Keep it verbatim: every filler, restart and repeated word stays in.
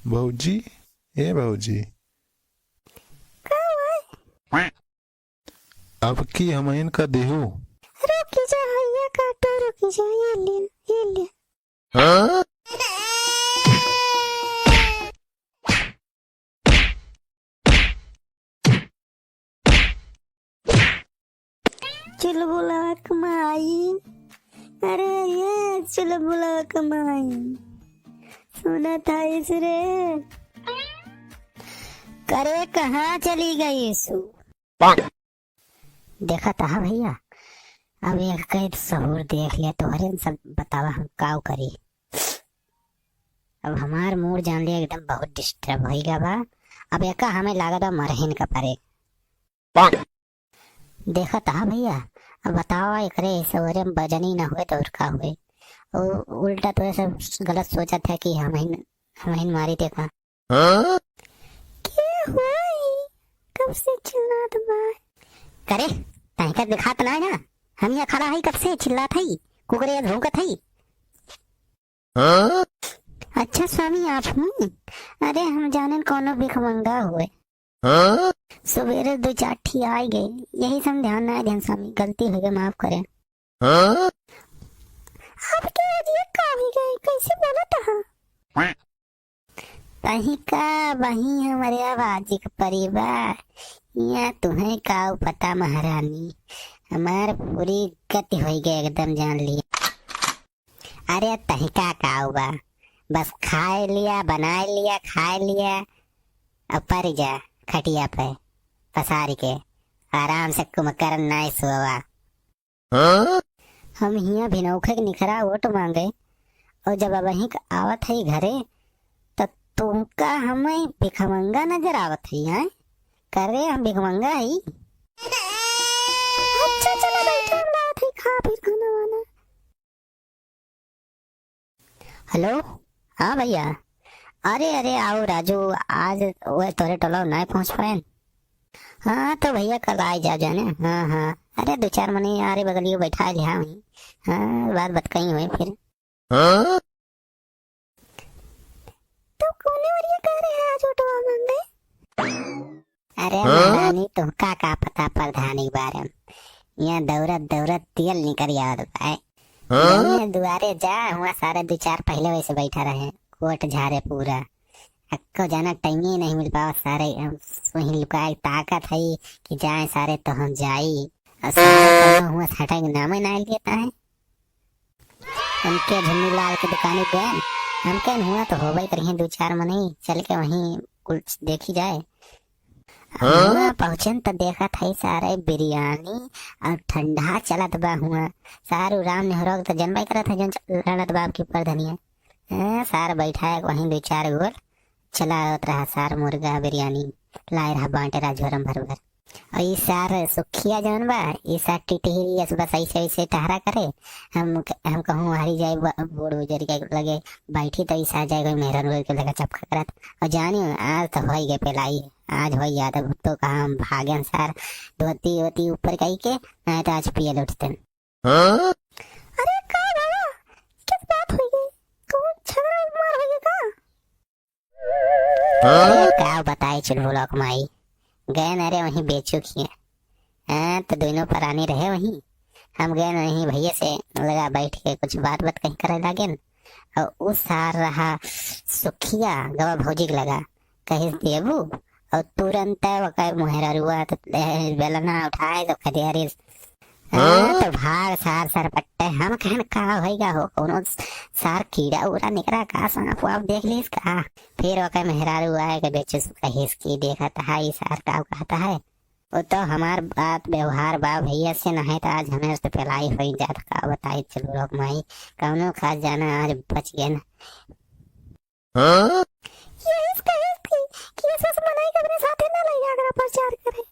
भौजी, ए भौजी। का हुआ? अब की हमहिन का देहू? रुकी जा, हइया काटो, रुकी जा, ये ले, ये ले। हाँ? चुलबुला क माई, अरे ये चुलबुला क माई, सुनत हइस रे? करे कहाँ चली गइस? देखत हा भइया, अब एक कैद सहूर देख लिया, तोहरे सब बतावा हम काउ करी। अब हमार मूड जान लिया एकदम बहुत disturb होइ गा बा। अब एका हमें लागत बा मरहिन का परे। देखत हा भइया, अब बतावा एकरे सहूरे में वजन ही ना हुए तो और का हुए? उ-, उल्टा तो ये सब गलत सोचत है कि हमहिन, हमहिन मारी देखा। हाँ? के होई? कब से चिल्लात बा? करे, तहका दिखात नाय ना? हम यहाँ खड़ा हई, कब से चिल्लात हई, कुकुरे भौंकत हई। हाँ? अच्छा स्वामी, आप हुई? अरे, हम जानेन कौनो भिखमंगा हुए। हाँ? सुबेरे दो चार ठी आइ गए, यही से हम ध्यान नाय देन स्वामी, गलती होइ गए, माफ करें। हाँ? आपके आज ये का होइ गए, कैसे बोलत हा? तही का बही हमरे आवाज के परी बा। या तुहे का पता महारानी, हमार पूरी गति होइ गए एकदम जान लिया। अरे तही का काउ बा, बस खाए लिया, बनाए लिया, खाए लिया, अब परि जा खटिया पे पसारि के, आराम से कुंभकर्ण नाय सोवा। हाँ? हम हियाँ भिनौखे के निखरा वोट मांगे, और जब अबहीं क आवत हई घरे, त तुमका हमें भिखमंगा नजर आवत हई, हैं? करे हम भिखमंगा हई? अच्छा, चला बैठा, हम लावत हई खा फिर खाना वाना। हेलो, हाँ भइया। अरे, अरे, आओ राजू, आज वह तोरे टोला नाय पहुँच पाएन। हाँ, तो भइया कल आइ जा जाने। हाँ, हाँ। अरे, दो चार मने अरे बगलियो बैठा लिहा वहीं। हाँ, बात बतकही हुई फिर। हाँ? तो कौने ओरिया कह रहे हैं आज ओटवा मांगे? अरे हाँ? महारानी, तुमका का पता प्रधानी के बारे में? यहाँ दौड़त दौड़त तेल निकल आवत बा। हाँ? जौने दुआरे जा, हुआँ सारे दो चार पहिले वैसे बैठा रहे, कोट झारे पूरा। अक्को जाना टाइम ही नहीं मिल पावा, सारे हम वहीं लुकाए ताकत है कि जाए सारे तो हम जाई। और सारे कौनो हुआँ से हटे के नामे ना लेता है। हमके झुन्नू लाल के दुकानी पे, हमके हुआँ तो होबे करिहे दो चार मनई, चल के वहीं कुछ देखी जाए। हाँ? हुआँ पहुँचन त देखत हई सारे बिरयानी और ठंडा चलत बा हुआँ। सारू राम नेहरा के त जनबे करत है जौन च-, लड़त बा आपकी प्रधनिया। हाँ, सार बैठा है वहीं दो चार गोल चलावत रहा सार मुर्गा बिरयानी लाए रहा बांटे रहा झोरम भर भर। और ई सार सुखिया जौन बा, ई सार टिटहिरी अस बस ऐसे ऐसे टहरा करे। हम, हम कहूँ हरी जाए ब-, बूढ़ बुजुर्ग के लगे बैठी तो ई सार जाए कोई मेहरन के लगे चपका करत। और जानी आज तो होई गए पेलाई, आज होई याद अब तो कहाँ हम भागन सार धोती वोती ऊपर कई के, नहीं तो आज पियल उठतन। हाँ? अरे का बाबा, किस बात होई गई? कौन झगड़ा मार होई गई का? हाँ? अरे का बताई चुलबुला क माई, गए न रे वहीं बेचू खिए। हाँ, तो दोनों परानी रहे वहीं। हम गए न वहीं भैया से लगा बैठ के कुछ बात बात कहीं करे लागे न। और उ सार रहा सुखिया गवा भौजी के लगा, कहिस देबू, और तुरंत ओकर मुहररुआ तो, ए, बेलना उठाए तो खदेरिस। हाँ? हाँ, तो भाग सार सरपट्टे। हम कहन का होइगा हो, कौनो सार कीड़ा उड़ा निकला का, सांप वाप देख लीस का? फिर ओकर मेहरारू आए के बेचुस कहिस कि देखत है ई सार का कहता है। वो तो हमार बात व्यवहार बा भैया से, नहीं तो आज हमें से पेलाई होई जात का बताई चुलबुला क माई, कौनो खास जाना आज बच गए ना। हाँ? यही से कहे थी कि ये सब मनई के अपने साथे ना ले जा, अगर प्रचार करे।